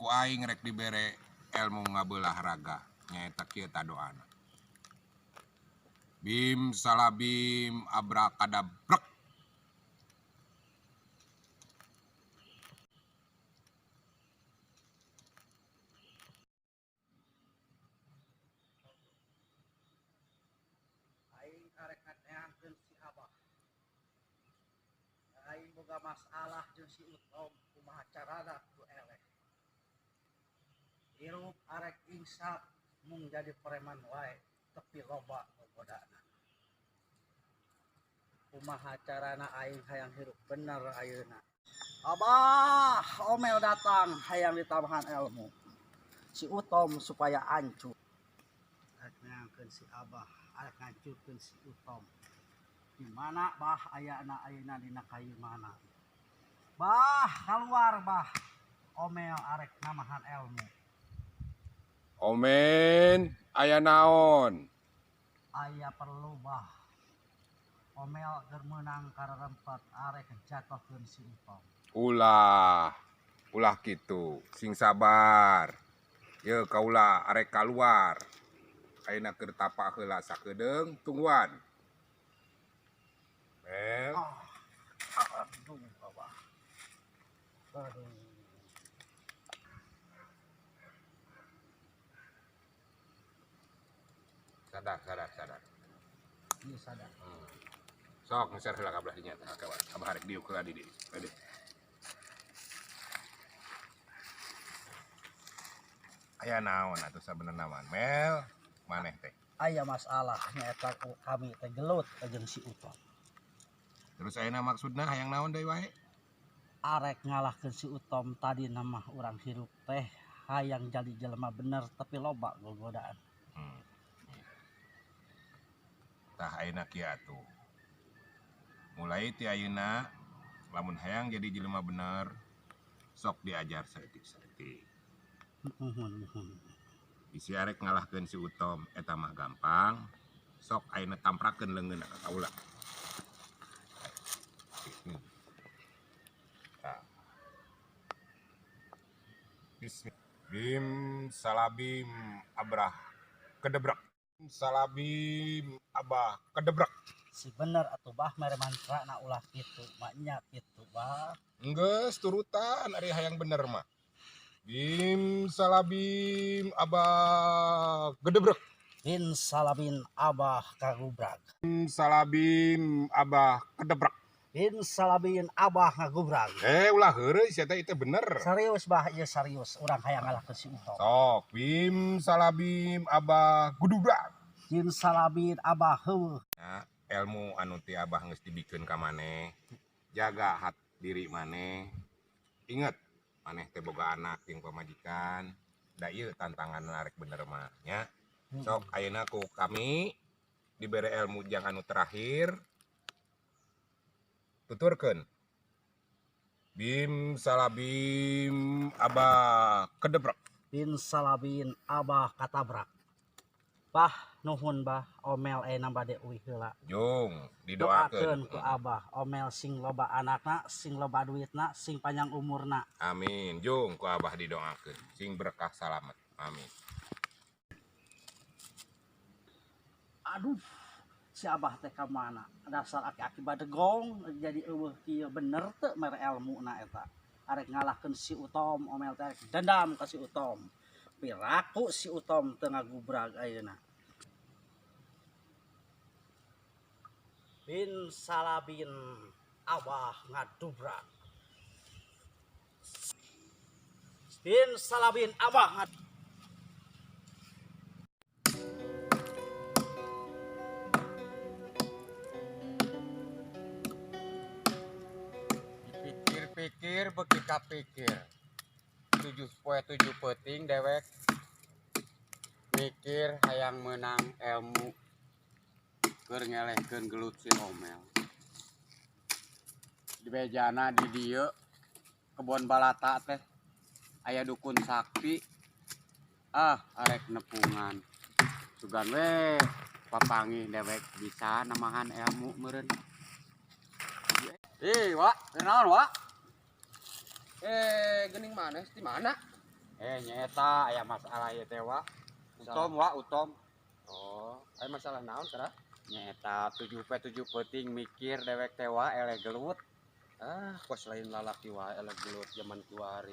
Ku aing rek dibere ilmu ngabelah raga nyaeta kieu ta doana. Bim salabim abrakadabrek. Aing arek nganeangkeun si Abah. Aing boga masalah jeung si Utom, kumaha carana kudu eleh. Hirup arek insaf mung jadi preman wae tapi loba gogodana. Kumaha carana aing hayang hirup bener ayeuna. Abah, Omel datang hayang ditambahan ilmu. Si Utom supaya hancur. Arek neangkeun si Abah, arek ngancurkeun si Utom. Di mana bah ayana ayeuna dina kayu mana? Bah, keluar bah. Omel arek namahan ilmu. Omen, aya naon? Aya perlu bah. Omel keur meunang karerempet arek jatuhkeun si Utom. Ulah, ulah kitu, sing sabar. Ye kaula arek kaluar. Ayeuna keur tapa heula sakedeung, tungguan. Mel, Ah, aduh Abah. Aduh. Sadar, sadar, sadar. Ieu sadar. Sok ngeser heula ka belah dinya tah kawan. Abah arek diuk heula di dieu. Aduh. Aya naon atuh sabenerna mah, Mel? Maneh teh. Aya masalah nyaeta kami teh gelut jeung si Utom. Terus ayeuna maksudna hayang naon deui wae? Arek ngalahkeun si Utom, tadi nama urang hirup teh hayang jadi jelema bener tapi loba gogodaan. Tah ayeuna kieu atuh. Mulai ti ayeuna lamun hayang jadi jelema bener sok diajar saeutik-saeutik. Muhun, muhun. Bisi arek ngalahkeun si Utom eta mah gampang. Sok ayeuna tamprakeun leungeunna ka kaula. Tah. Bismillah. Bim salabim abrah kedebrek. Salabim abah kedebrek. Si bener atuh bah mere mantra na ulah kitu, maknya kitu bah. Enggeus turutan ari hayang bener mah. Bim salabim abah gedebrek. Bin salabin abah kagubrag. Bim salabim abah kedebrek. Bin salabin abah ngagubrag. Eh ulah heureuy sia teh, itu bener. Serius bah, ieu serius urang hayang ngalahkeun si Utom. Sok bim salabim abah gudubrak. Bin salabin abah heueuh. Nah, ilmu anu ti abah geus dibikeun ka maneh. Jaga hat diri maneh. Ingat, maneh teh boga anak jeung pamajikan. Da ieu tantangan arek bener mah nya. Sok ayeuna ku kami dibere ilmu jang anu terakhir. Tuturkeun. Bim salabim abah kedebrek. Bin salabin abah katabrak. Bah nuhun bah, Omel ayeuna bade uih heula. Jung, Doakeun didoakeun. ku abah, Omel sing loba anakna, sing loba duitna, sing panjang umurna. Amin. Jung ku abah didoakeun. Sing berkah salamet. Amin. Aduh, si abah teh ka mana? Dasar aki-aki badegong jadi eueuh kieu, bener teu mere elmuna eta. Arek ngalahkeun si Utom, Omel teh arek dendam ka si Utom. Piraku si Utom teu ngagubrag ayeuna. Bin salabin abah ngadubrak. Bin salabin abah ngad Dipikir-pikir beuki kapikir. 7 poe 7 peuting dewek mikir hayang menang ilmu keur ngelehkeun gelut si Omel. Di bejana di dieu kebon balata teh aya dukun sakti. Ah, arek nepungan. Sugan we papanggih dewek bisa namahan ilmu meureun. Ih, Wak, naon, Wak? Gening maneh di mana? Eh, nyaeta aya masalah ieu teh, Wa. Utom, Wa, Utom. Oh, aya masalah naon, Kara? Nyaeta 7 pe 7 peuting mikir dewek teh, Wa, eleh gelut. Ah, kos lain lalaki wae eleh gelut zaman kiwari.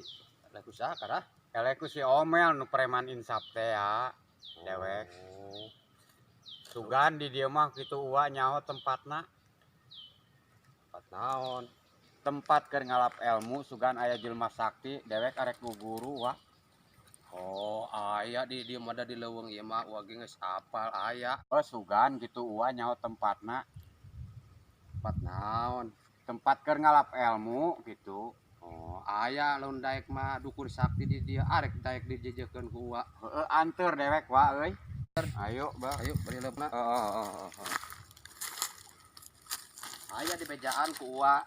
Eleh ku saha, Kara? Eleh ku si Omel nu preman insap teh ya. Dewek. Oh. Sugan di dieu mah kitu, Uwa, nyaho tempatna. Tempat naon? Tempat keur ngalap ilmu, sugan aya jelema sakti, dewek arek guru, Wa. Oh, aya di dieu mah, da di leuweung ieu mah uwa ge geus apal aya. Oh, sugan gitu Uwa nyaho tempatna. Tempat naon? Tempat keur ngalap ilmu gitu. Oh, aya lamun daek mah dukun sakti di dieu, arek daek dijejekeun ku uwa. Heeh, anteur dewek, Wa, euy. Ayo, Ba. Ayo, bari leupna. Heeh. Aya di bejaan ku uwa.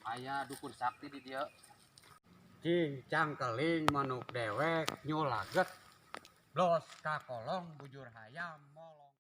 Aya dukun sakti di dieu. Cing cangkeling manuk dewek nyulaget. Blos ka kolong bujur hayam molong.